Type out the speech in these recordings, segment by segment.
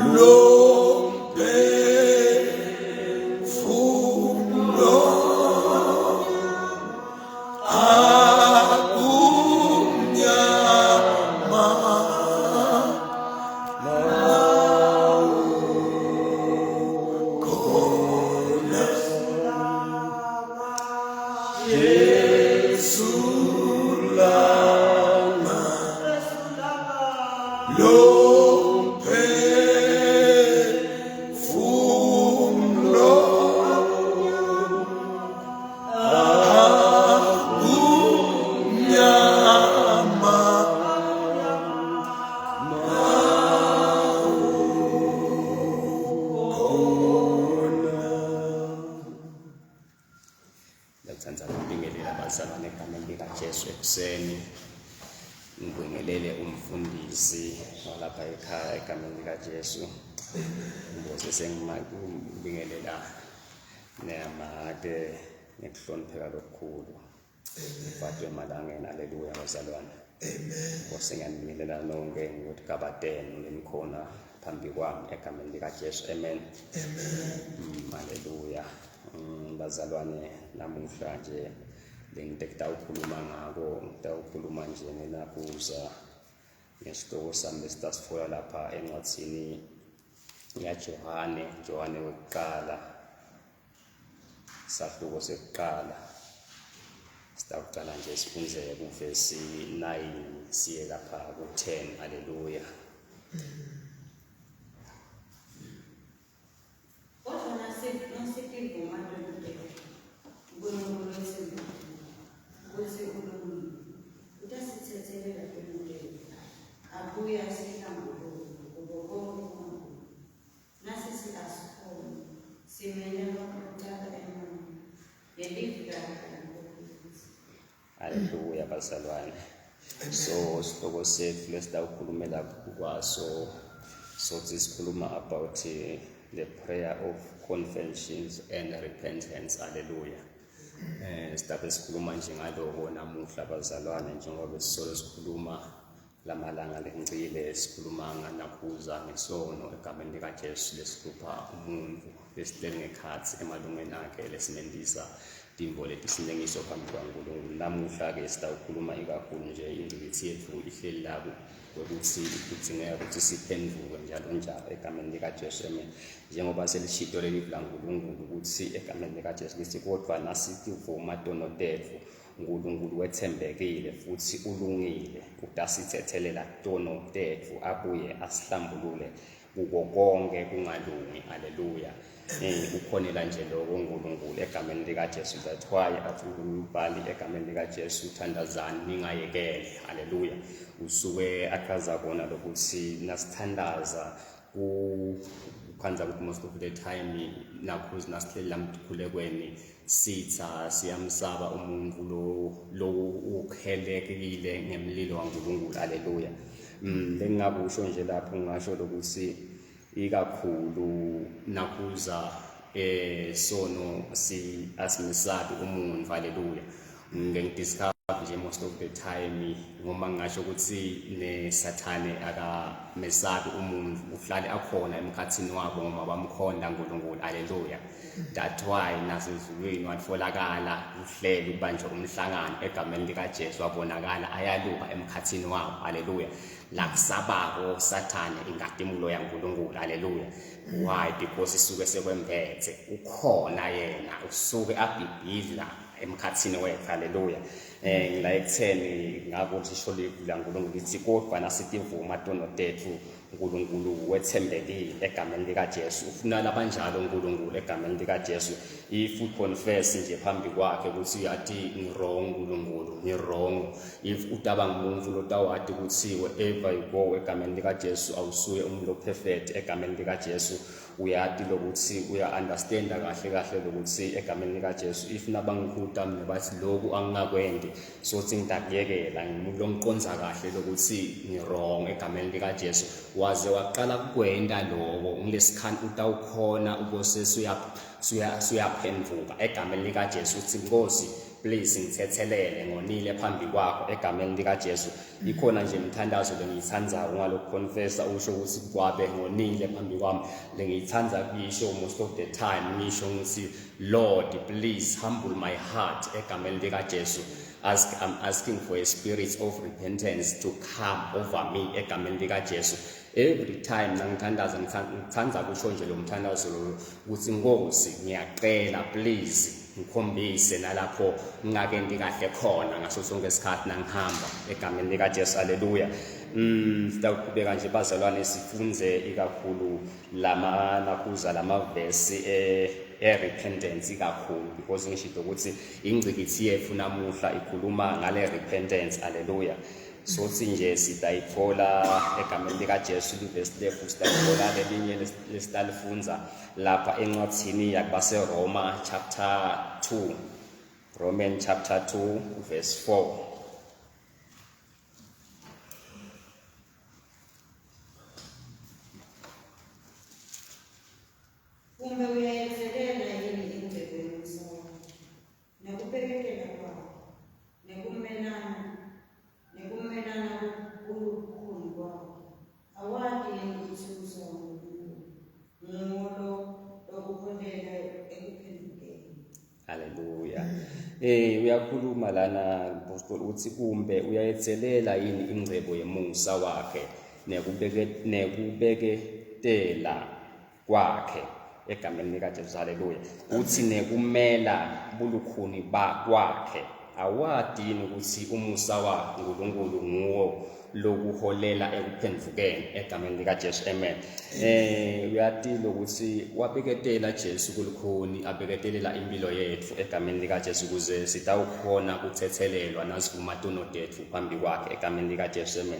Lo mphefumlo akumnyama khona Jesu langa lo mphefumlo akumnyama Ngiyakuthanda ukubingelela abazalwane egameni likaJesu ekuseni. Ngibingelele umfundisi walapha ekhaya egameni likaJesu. Ngibuze sengibingelela neyamake ngikuhlonipheka lokukhulu. Mfati emalangeni, aleluya bazalwane. Amen. Nkosi ngiyanibingelela nonke ngokuthi gabateni nikhona phambi kwami egameni likaJesu. Amen. Amen. Haleluya. Bazalwane namuhla nje lengite kutawukhuluma ngako ngitawukhuluma nje ngenakuza ngesihloko sami lesitasitfola lapha encwadzini yaJohane, Johane wekuqala Sahluko sekuqala sitawuqala nje sifunze kuvesi 9 siye lapha ku-10. Haleluya. Kodwa nasitivuma tono tetfu, Nkulunkulu wetsembekile kutsi ulungile, utasitsetselela tono tetfu, abuye asihlambulule kuko konkhe kungalungi. Nasitsi asikhoni, simele kucala emoyeni. Lelivi lakhe alikho. Haleluya bazalwane. So sihloko sethu lesitawukhulumela kwaso sothi sikhuluma about the prayer of confessions and repentance. Haleluya. Sidabe sikhuluma nje ngaloko namuhla bazalwane njengoba besisolo sikhuluma Lamalanga lengcile sikhuluma nganakhuza ngesono egameni likaJesu lesihlupha umuntu lesihleli ngekhatsi emalungeni akhe lesimentisa tintfo letisinengiso phambi kwaNkulunkulu. Namuhla-ke sitawukhuluma ikakhulu nje ingcikitsi yetfu ihleli la kwekutsi kudzingeka kutsi siphendvuke njalo njalo egameni likaJesu. Amen. Njengoba selishito lelivi laNkulunkulu kutsi egameni likaJesu lithi kodvwa nasitivuma tono tetfu Nkulunkulu wetsembekile futsi ulungile, utasithethelela tono tetfu abuye asihlambulule kuko konke kungalungi. Haleluya. Ukhonela nje lokho uNkulunkulu egameni likaJesu. That's why athi umbhali egameni likaJesu thandazani ningayekele. Haleluya. Usuke achaza kona lokuthi nasithandaza kukhandza ukuthi most of the time nakho nasihleli la mkhulekweni sitha siyamsaba umuntu lo lo ukhelekile ngemlilo waNkulunkulu. Haleluya. Lengingakusho nje lapho ngingasho lokuthi ikakhulu nakuza sono si asimesabi umuntu. Haleluya. Ngike ngidiscover nje most of the time ngoma ngingasho ukuthi nesathane akamesabi umuntu, uhlale akhona emkhathini wabo ngoba bamkhonda uNkulunkulu. Haleluya. That's why nasezulwini watholakala uhleli ukubanjwa umhlangano egameni likaJesu, wabonakala ayaluka emkhathini wabo. Haleluya. La kusabako sathane ingadimulo yaNkulunkulu. Haleluya. Why? Because isuke sekwembethe ukhona yena, usuke abhibhidla emkhathini wethu. Haleluya. Ngila ekutheni ngako lisho laNkulunkulu lithi kodwa nasitivuma tono tetfu uNkulunkulu wethembekile egameni likaJesu. Ufuna labanjalo uNkulunkulu egameni likaJesu. If you confess nje phambi kwakhe ukuthi uyathi ngi-wrong uNkulunkulu, ngi-wrong. If utaba ngumuntu lotawati ukuthi wherever you go egameni likaJesu awusuye umuntu perfect egameni likaJesu, uyati lokuthi uya-understanda kahle kahle lokuthi egameni likaJesu if nabangikhuta mina bathi lokhu angingakwendi sothi ngitakuyekela, ngimuntu longiqonza kahle lokuthi ngi-wrong egameni likaJesu. Waze waqala kukwenta loko ngilesikhani utawukhona ubose suyaphenduka egameni likaJesu uthi Nkosi please ngithethelele ngonile phambi kwakho egameni likaJesu. Ikhona nje imithandazo lengiyithandayo ngalokhu confessa, usho ukuthi kwabe ngonile phambi kwami, lengiyithanda kuyisho most of the time, ngisho ngithi Lord please humble my heart egameni likaJesu. I'm asking for a spirit of repentance to come over me egameni likaJesu. Every time nangithandaza ngithanda kusho nje lo mthandazo lo ukuthi Nkosi ngiyacela please ngikhombise nalapho ngingakenti kahle khona ngaso sonke isikhathi nangihamba egameni likaJesu. Haleluya. Sitawuqhubeka nje bazalwane sifunze ikakhulu lama nakuza lamavesi e-repentance ikakhulu, because ngisho ukuthi ingcikithi yethu namuhla ikhuluma ngale repentance. Haleluya. Sothi nje sitayithola egameni likaJesu livesi lethu, sitayithola lelinye lesitalifunza lapha encwadini yakubaseRoma chapter 2, Roman chapter 2 verse 4. Kumbe uyayetselela yini ingcebo yomusa wakhe, nekubeketela kwakhe, nekumelana kulukhuni kwakhe? Awati yini kutsi umusa waNkulunkulu nguwo lo lokuholela ekuphendukeni? Haleluya. Uyakhuluma lana Apostle uthi kumbe uyayetselela yini ingcebo yemusa wakhe nekubeketela kwakhe egameni likaJesu. Haleluya. Uthi nekumela bulukhuni bakwakhe. Awadi yini ukuthi umusa waNkulunkulu nguwo lokuholela ekuphendukeni egameni likaJesu. Amen. Uyatile ukuthi wabeketela Jesu kulukhuni, abeketelela impilo yethu egameni likaJesu ukuze sitawukhona kuthethelelwa nasivuma tono tethu phambi kwakhe egameni likaJesu. Amen.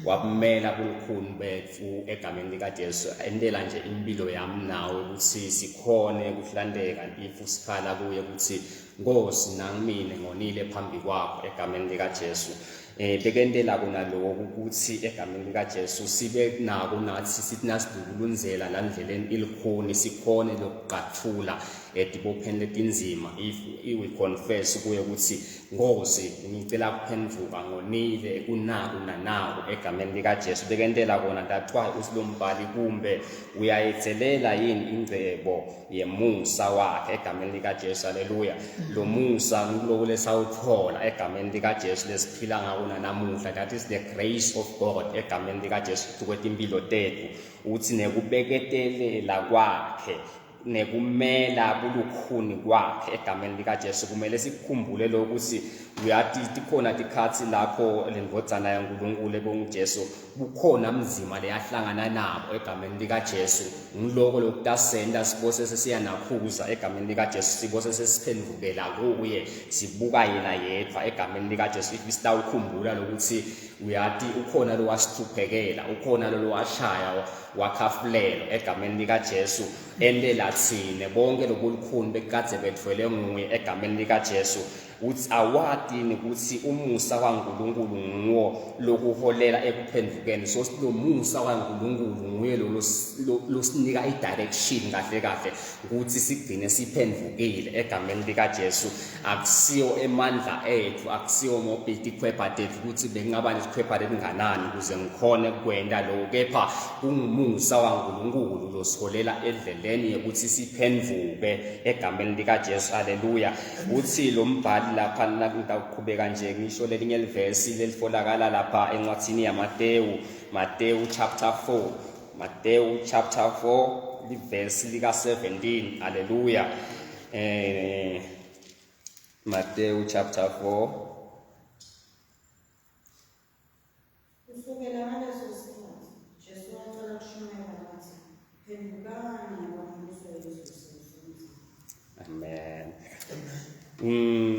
Wabumela bulukhuni bethu egameni likaJesu, entela nje impilo yami nawe ukuthi sikhone kuhlandeka if sikhala kuye ukuthi Nkosi nangimine ngonile phambi kwakho egameni likaJesu. Bekentela kona lokhu ukuthi egameni likaJesu sibe nako nathi sithi nasidukulunzela la ndleleni ilikhuni sikhone lokuqathula etibopheni letinzima if we confess kuye ukuthi Nkosi ngicela kuphenduka ngonile kunaku nanaku egameni likaJesu. Bekentela kona, that's why uthi lo mbhali kumbe uyayetselela yini ingcebo yemusa wakhe egameni likaJesu. Haleluya. Lo musa nguloku lesawuthola egameni likaJesu lesiphila ngako namuhla, that is the grace of God egameni likaJesu kwetimpilo tethu. Uthi nekubeketelela kwakhe nekumela bulukhuni kwakhe egameni likaJesu. Kumele sikukhumbule lokhu ukuthi uyati tikhona tikhatsi lapho lendvodzana yaNkulunkulu ebonguJesu bukhona mzima leyahlangana nabo egameni likaJesu. Ngiloko lokutasenta sibose sesiyanakhuza egameni likaJesu, sibose sesiphendukela kuye, sibuka yena yedwa egameni likaJesu. If sitawukhumbula lokuthi uyati ukhona lo wasihluphekela, ukhona lo washaya wakhafulelwa egameni likaJesu, entela thine bonke lobulukhuni bekade bethwele nguye egameni likaJesu. Uthi awati ukuthi umusa waNkulunkulu nguwo lokuholela ekuphendukeni. So lo musa waNkulunkulu nguye lo losinika i-direction kahle kahle ukuthi sigcine siphendukile egameni likaJesu. Akusiyo emandla ethu, akusiyo mobhiti ikhwepha tethu ukuthi bekungaba nesikhwepha lelinganani ukuze ngikhone kwenta lokho, kepha kungumusa waNkulunkulu losiholela endleleni yokuthi siphenduke egameni likaJesu. Haleluya. Uthi lo mbhali lapha, ngitawuqhubeka nje ngisho lelinye livesi lelifolakala lapha encwadini yaMateyu, Mateyu chapter 4, Mateyu chapter 4 livesi lika 17. Haleluya. Mateyu chapter 4. Kusukela ngaleso sikhathi Jesu waqala ukushumayela wathi, phendukani ngoba umbuso wezulu sewusondele. Amen.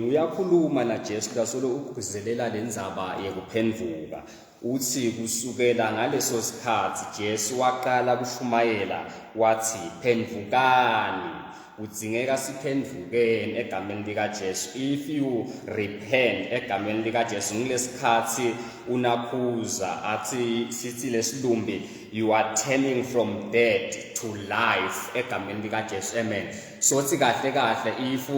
Uyakhuluma na Jesu lasolo ukugcizelela lendzaba yekuphenduka. Uthi kusukela ngaleso sikhathi Jesu waqala kushumayela wathi phendukani. Kudzingeka siphendukeni egameni likaJesu. If you repent egameni likaJesu ngilesikhathi unakhuza athi sithi lesilumbi you are turning from dead to life egameni likaJesu. Amen. Sothi kahle kahle if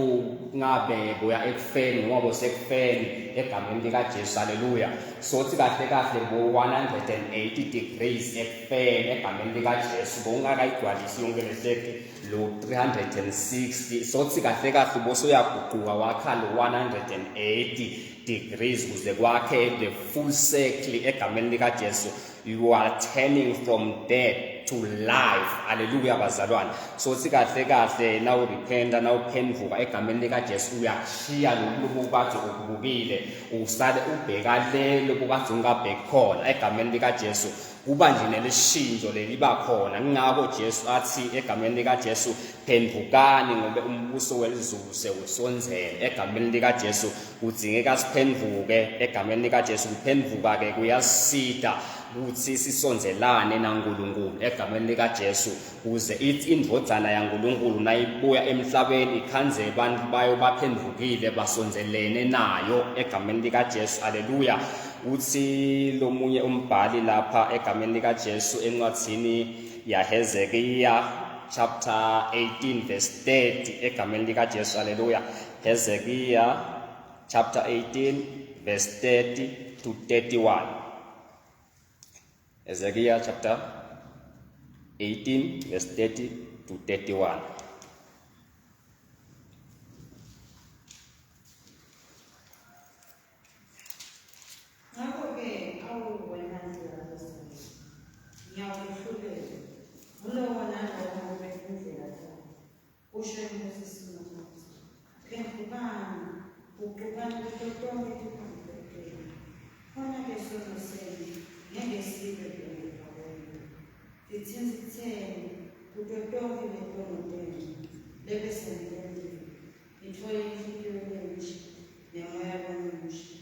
ngabe buya ekufeni ngoba bosekufeni egameni likaJesu. Haleluya. Sothi kahle kahle bo 180 degrees ekufeni egameni likaJesu, bowungakayigcwalisi yonke le circle lo 360. Sothi kahle kahle bosoyaguquka wakha lo 180 degrees kuze kwakhe the full circle egameni likaJesu. You are turning from death to life. Haleluya bazalwane. Sothi kahle kahle nawurepenta, nawuphenduka egameni likaJesu, uyakushiya lokhu kade ukubukile, usale ubheka le lokhu kade ungabheki khona egameni likaJesu. Kuba nje nelishintsho leliba khona. Ngakho Jesu athi egameni likaJesu, phendukani ngoba umbuso welizulu sewusondzele egameni likaJesu. Kudingeka siphenduke egameni likaJesu. Kuphenduka ke kuyasida ukuthi sisondelane naNkulunkulu egameni likaJesu, ukuze ithi indvodzana yaNkulunkulu nayibuya emhlabeni ikhanze abantu bayo baphendukile basondelene nayo egameni likaJesu. Haleluya. Uthi lomunye umbhali lapha egameni likaJesu encwadzini yaHezekiya chapter 18 verse 30 egameni likaJesu. Haleluya. Hezekiya chapter 18 verse 30 to 31. Hezekiah chapter 18 verse 30 to 31. Ngakho-ke awu wena ndlu yakwa-Israyeli, ngiyakwehlulela, ngulowo nalowo ngokwezindlela zakhe, kusho iNkosi Simakadze. Phendukani, gucukani kuto tonkhe tiphambuko tenu, khona-ke sono senu ngeke sibe ngemuva kwenu. Titsintsitseni kuto tonkhe letono tenu lebese nitentile, nitfole inhlitiyo lensha nemoya lomusha.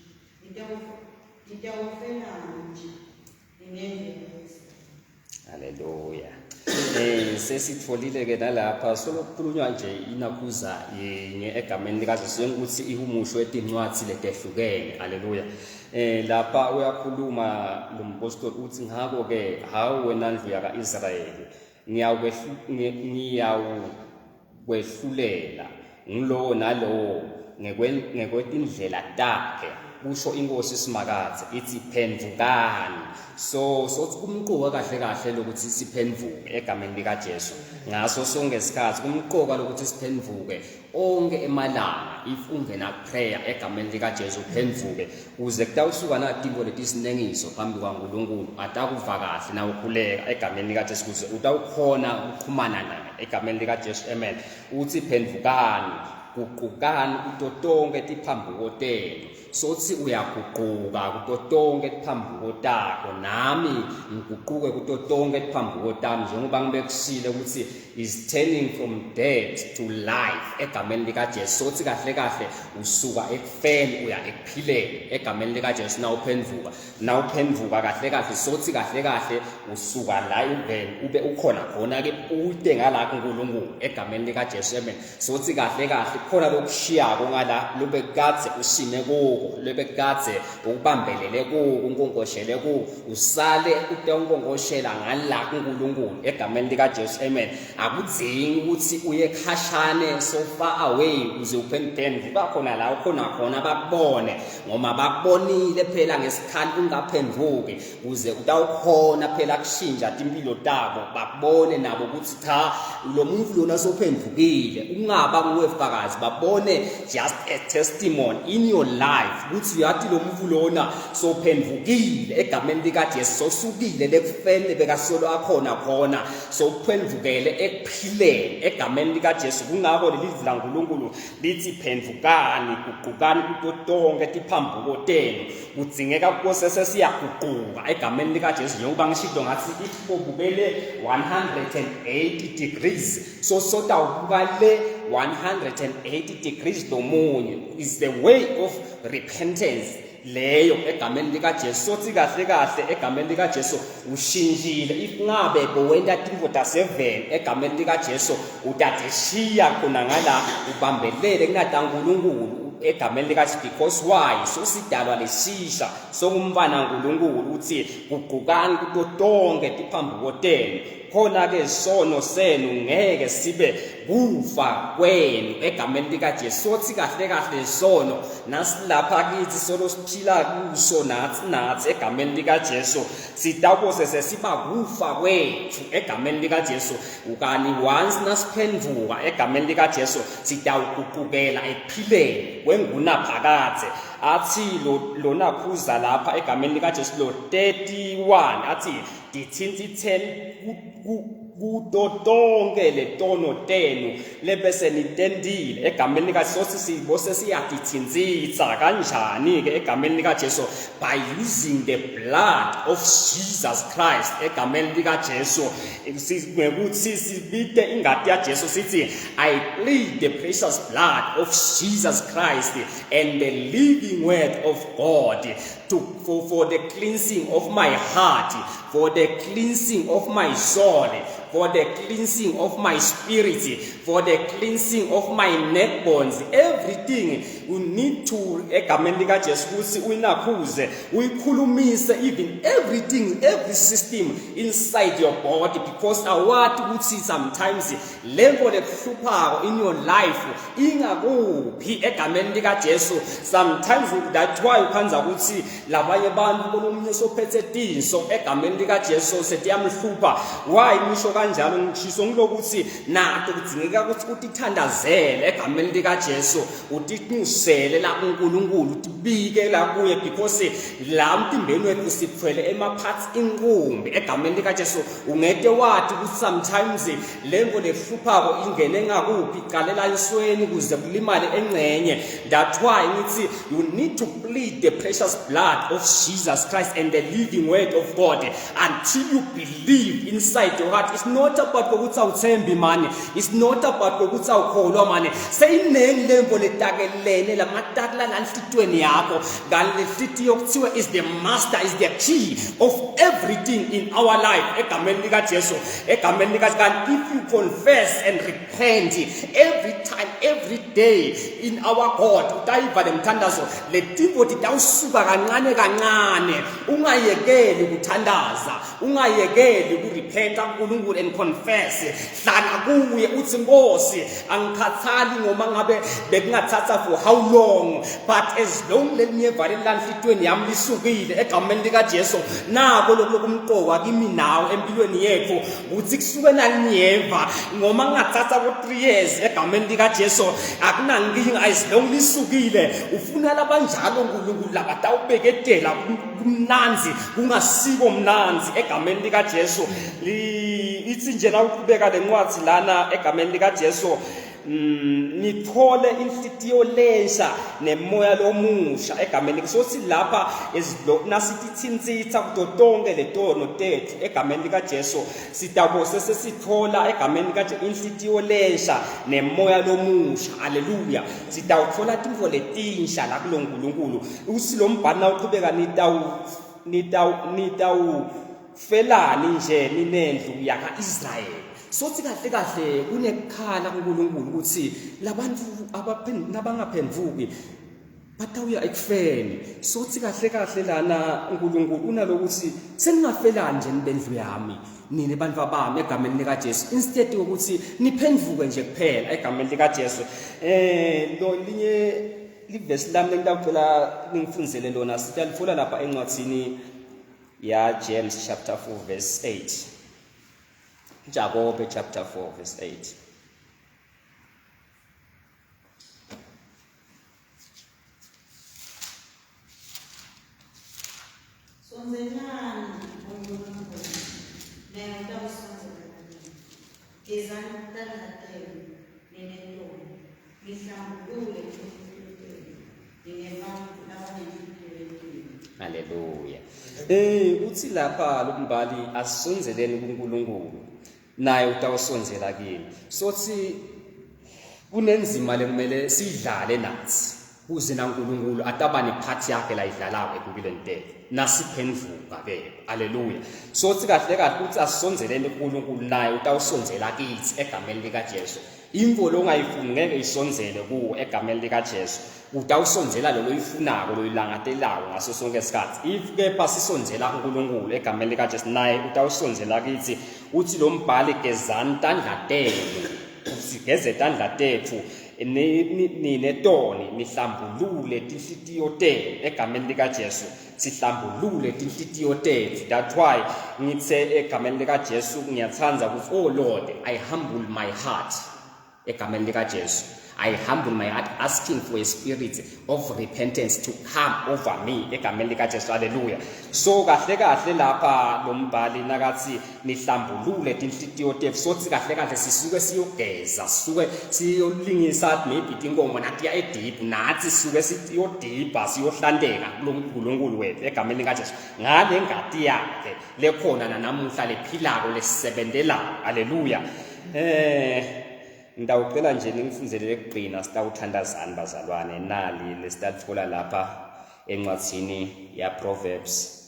Nitawufelani nje ninendlu yaka-Israyeli? Haleluya. Sesitfolile ke nalapha solokukhulunywa nje inakhuza yinye egameni likaJesu ukuthi ihumusho etincwadi letehlukene. Haleluya. Lapha uyakhuluma lo mpostoli uthi ngakho ke hawu wena ndlu yaka-Israyeli, ngiyawukwehlulela ngilowo nalowo ngekwetindlela takhe, kusho iNkosi Simakadze, ithi phendukani. So sothi kumqoka kahle kahle lokuthi siphenduke egameni likaJesu ngaso sonke isikhathi. Kumqoka lokuthi siphenduke onke emalanga. If ungena prayer egameni likaJesu, uphenduke ukuze kutawusuka natinto letisinengiso phambi kwaNkulunkulu, atakuva kahle na ukhuleka egameni likaJesu, ukuze utawukhona ukuxhumana naye egameni likaJesu. Amen. Uthi phendukani, guqukani kuto tonke tiphambuko tenu. Sothi uyaguquka kuto tonke tiphambuko takho, nami ngiguquke kuto tonke tiphambuko tami, njengoba ngibekusile ukuthi is turning from death to life egameni likaJesu. Sothi kahle kahle usuka ekufeni uya ekuphileni egameni likaJesu nawuphenduka. Nawuphenduka kahle kahle sothi kahle kahle usuka la uvele ube ukhona khona ke ude ngala kuNkulunkulu egameni likaJesu. Amen. Sothi kahle kahle khona lokushiyako ngala lube kadze usime kuko, lube kadze ukubambelele kuko, unkonkoshele kuko, usale ute unkonkoshela ngala kuNkulunkulu egameni likaJesu. Amen. Akudzingi ukuthi uye khashane, so far away, ukuze uphenduke. Vuka khona la ukhona khona, bakubone, ngoba bakubonile phela ngesikhathi ungaphenduki, ukuze utawukhona phela kushintsha timpilo tabo, bakubone nabo ukuthi cha, lo muntu lona sophendukile. Ungaba nguwe fakazi, babone just a testimony in your life ukuthi uyathi lo muntu lona sophendukile egameni likaJesu, sosukile lekufeni bekasolo akhona khona, sophendukele ekuphileni egameni likaJesu. Kungakho leli zwi laNkulunkulu lithi phendukani, guqukani kuto tonke tiphambuko tenu. Kudzingeka kose sesiyaguquka egameni likaJesu, njengoba ngishilo ngathi if bobukele 180 degrees, so sotawubuka le 180 degrees lomunye is the way of repentance leyo egameni likaJesu. Sothi kahle kahle egameni likaJesu ushintshile. If ngabe bowenta tintfo taseveni egameni likaJesu, utadishiya khona ngala, ubambelele kunataNkulunkulu. Egameni likaJesu. Because why? Sosidalwa lesisha, songumfana uNkulunkulu, ukuthi guqukani kuto tonke tiphambuko tenu, khona ke sono senu ngeke sibe kufa kwenu egameni likaJesu. Sothi kahle kahle sono nasilapha kithi solo siphila kuso nathi nathi egameni likaJesu, sitawubose sesiba kufa kwethu egameni likaJesu. Ukani once nasiphenduka egameni likaJesu, sitawuguqukela ekuphileni kwengunaphakadze. Athi lona khuza lapha egameni likaJesu lo 31, athi dithintitheni kuto tonke letono tenu lebese nitendile egameni likaJesu. Sibose siyadithintsitsa kanjani ke egameni likaJesu? By using the blood of Jesus Christ egameni likaJesu, ngokuthi sibite ingati yaJesu, sithi I plead the precious blood of Jesus Christ and the living word of God for the cleansing of my heart, for the cleansing of my soul, for the cleansing of my spirit, for the cleansing of my neck bones. Everything you need to egameni likaJesu ukuthi uyinakhuze, uyikhulumise, even everything, every system inside your body, because awati ukuthi sometimes lento lekuhluphako in your life ingakuphi egameni likaJesu. Sometimes that's why ukhanza ukuthi labanye bantu kolomunye sophethe tinso egameni likaJesu setiyamhlupha. Why ngisho kanjalo? Ngishiso ngilokuthi nato kudzingeka ukuthi utithandazele egameni likaJesu, utinxusele la kuNkulunkulu, utibike la kuye, because la mtimbeni wethu sithwele ema-parts inqumbi egameni likaJesu. Ungete wathi ukuthi sometimes lento lehluphako ingene ngakuphi, iqalela esweni kuze kulimale engcenye. That's why ngithi you need to plead the precious blood of Jesus Christ and the living word of God until you believe inside your heart. It's not about ukuthi awuthembi mani, it's not about ukuthi awukholwa mani. Seyinengi lemvo letakelene lamatakula la enhlitiyweni yakho, kanti lenhlitiyo kuthiwa is the master, is the key of everything in our life egameni likaJesu, egameni likaJesu. Kanti if you confess and repent every time, every day in our God, utayiva lemthandazo, letimvo titawusuka kancane kancane. Ungayekeli ukuthandaza, ungayekeli ukurepenta kuNkulunkulu and confess. Hlala kuye, uthi Nkosi, angikhathali ngoma ngabe bekungathatha for how long, but as long lelinyeva lelilanhlitweni yami lisukile egameni likaJesu. Nako lokhu lokumqoka kimi nawe empilweni yethu, ukuthi kusuke nalinyeva ngoma kungathatha ko 3 years egameni likaJesu, akunankinga as long lisukile. Ufuna labanjalo uNkulunkulu, labatawubeketela kumnanzi kungasiko mnanzi egameni likaJesu. Ithi nje nawuqhubeka lencwadi lana egameni likaJesu, nithole inhlitiyo lensha nemoya lomusha egameni. Sothi lapha nasithi thintsitha kuto tonke letono tethu egameni likaJesu, sitawubose sesithola egameni likaJesu inhlitiyo lensha nemoya lomusha. Haleluya! Sitawuthola tintfo letinsha la kulo Nkulunkulu. Usi lo mbhali nawuqhubeka, nitawu nitawu nitawufelani nje ninendlu yaka-Israyeli? Sothi kahle kahle kunekukhala kuNkulunkulu ukuthi labantu nabangaphenduki batawuya ekufeni. Sothi kahle kahle lana uNkulunkulu unalokuthi seningafelani nje nibendlu yami, nina bantu abami egameni likaJesu, instead yokuthi niphenduke nje kuphela egameni likaJesu. Lo linye livesi lami lengitawucela ningifundzele lona, sitalitfola lapha encwadzini ya James chapter 4 verse 8. Jakobe chapter 4 verse 8. Sondzelani kuNkulunkulu, naye utawusondzela kini. Gezani tandla tenu nine toni, nihlambulule tinhlitiyo tenu nine bantfu labanenhlitiyo letimbi. Haleluya. Uthi lapha lombhali asondeleni kuNkulunkulu, naye utawusondzela kini. Sothi kunenzima lekumele siyidlale nathi kuze naNkulunkulu ataba nephathi yakhe la idlalako empilweni tethu nasiphenduka ke. Haleluya. Sothi kahle kahle uthi asondeleni kuNkulunkulu, naye utawusondzela kithi egameni likaJesu. Imvo ongayifuni ngeke isondzele kuwe egameni likaJesu. Utawusondzela lo loyifunako loyilangatelako ngaso sonke isikhathi. If kepha sisondzela kuNkulunkulu egameni likaJesu, naye utawusondzela kithi. Uthi lo mbhali, gezani tandla tenu, sigeze tandla tethu, ninetoni nihlambulule tinhlitiyo tenu egameni likaJesu. Sihlambulule tinhlitiyo tethu. That's why ngithe egameni likaJesu ngiyathanda ukuthi, oh Lord, I humble my heart egameni likaJesu. I humble my heart, asking for a spirit of repentance to come over me egameni likaJesu. Hallelujah. So kahle kahle lapha lo mbhali nakathi nihlambulule tinhlitiyo tethu, sothi kahle kahle sisuke siyogeza, sisuke siyolingisa maybe tinkomo nathi ya edip, nathi sisuke siyodibha, siyohlanteka kuloNkulunkulu wethu egameni likaJesu ngale ngati yakhe lekhona nanamuhla lephilako lesisebentelayo. Hallelujah. Ngitawucela nje ningifundzele lekugcina, sitawuthandazani bazalwane. Nali lesitatfola lapha encwadzini ya Proverbs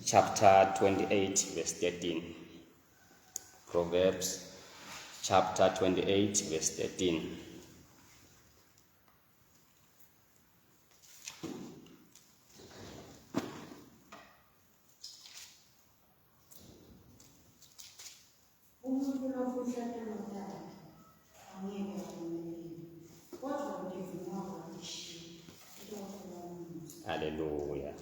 chapter 28 verse 13. Proverbs chapter 28 verse 13. Umuntu lofihla tono takhe angeke aphumelele, kodwa lotivumako atishiye utawutfola umusa. Haleluya.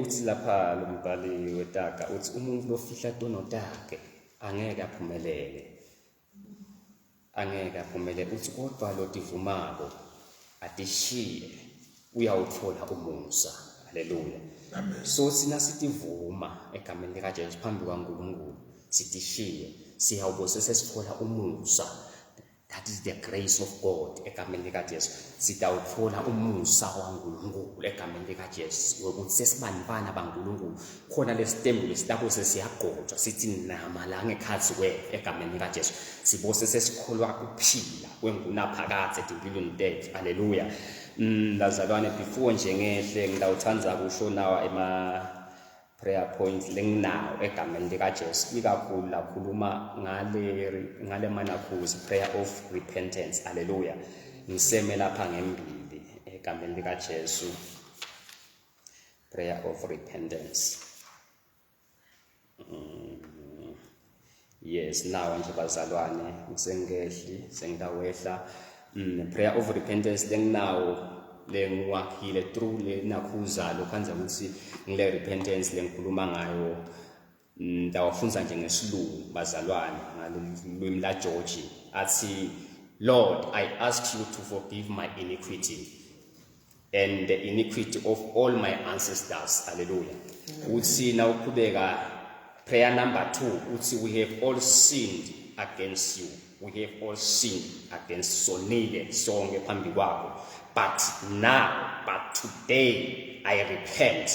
Uthi lapha lo mbhali wetaka, uthi umuntu lofihla tono takhe angeke aphumelele. Angeke aphumelele. Uthi kodwa lotivumako atishiye uyawutfola umusa. Haleluya. So sina sitivuma egameni likaJesu phambi kwaNkulunkulu, sitishiye, siyawubose sesithola umusa. That is the grace of God egameni likaJesu. Sitawutfola umusa waNkulunkulu egameni likaJesu wekuthi sesibantwana baNkulunkulu. Khona lesitembu lesitabo sesiyagcotshwa, sithi nama la ngekhatsi kwethu egameni likaJesu. Sibose sesikholwa kuphila kwengunaphakadze etimpilweni tethu. Haleluya. Bazalwane, before nje ngehle ngitawutsandza kusho nawa ema prayer points lenginawo egameni likaJesu, ikakhulu lakhuluma ngale manakhuzi prayer of repentance. Haleluya. Ngiseme lapha ngembili egameni likaJesu, prayer of repentance. Yes, nawa nje bazalwane, ngisengehli sengitawehla. Prayer of repentance lenginawo lengiwakhile through le nakhuza lokhanza ukuthi ngile repentance lengikhuluma ngayo, ndawafundza nje ngesilungu bazalwane ngalolwimi la George. Athi, Lord, I ask you to forgive my iniquity and the iniquity of all my ancestors. Hallelujah. Uthi nawuqhubeka prayer number 2, uthi we have all sinned against you. We have all sinned against, sonile sonke phambi kwakho. But now, but today I repent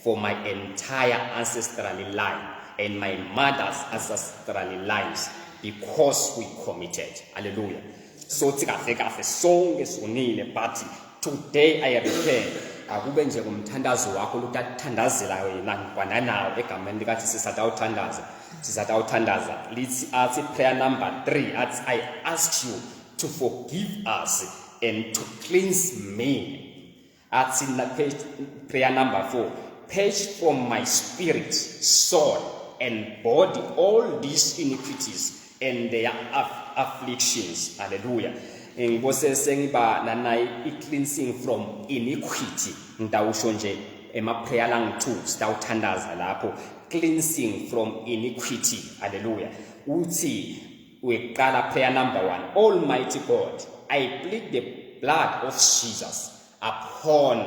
for my entire ancestral line and my mother's ancestral lines because we committed. Hallelujah. Sothi kahle kahle sonke sonile, but today I repent. Akube nje ngumthandazo wakho lotathandazela wena ngikwana nawo egameni likaJesu. Sisatawuthandaza, sisatawuthandaza. Lithi athi prayer number 3, athi I ask you to forgive us and to cleanse me. Athi prayer number 4, purge from my spirit, soul and body all these iniquities and their afflictions. Hallelujah. Ngibose sengiba nanayi i-cleansing from iniquity. Ngitawusho nje ema-prayer lang 2 sitawuthandaza lapho, cleansing from iniquity. Hallelujah. Uthi uyiqala prayer number 1, Almighty God, I plead the blood of Jesus upon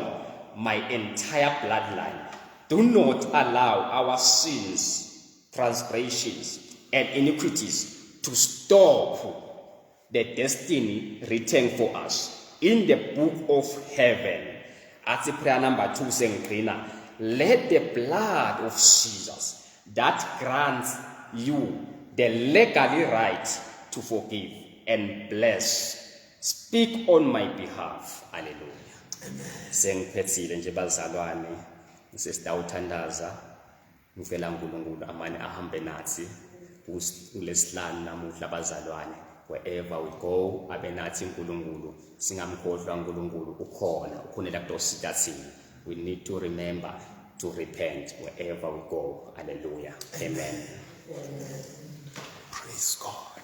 my entire bloodline. Do not allow our sins, transgressions and iniquities to stop the destiny written for us in the book of heaven. Athi prayer number 2, sengigcina, let the blood of Jesus that grants you the legally right to forgive and bless speak on my behalf. Hallelujah. Sengiphethile nje bazalwane, sesitawuthandaza. Ngicela uNkulunkulu amane ahambe nathi kulesihlanu namuhla bazalwane. Wherever we go, abe nathi uNkulunkulu, singamkhohlwa uNkulunkulu, ukhona, ukhonela kutosita thina. We need to remember to repent wherever we go. Hallelujah. Amen. Praise God.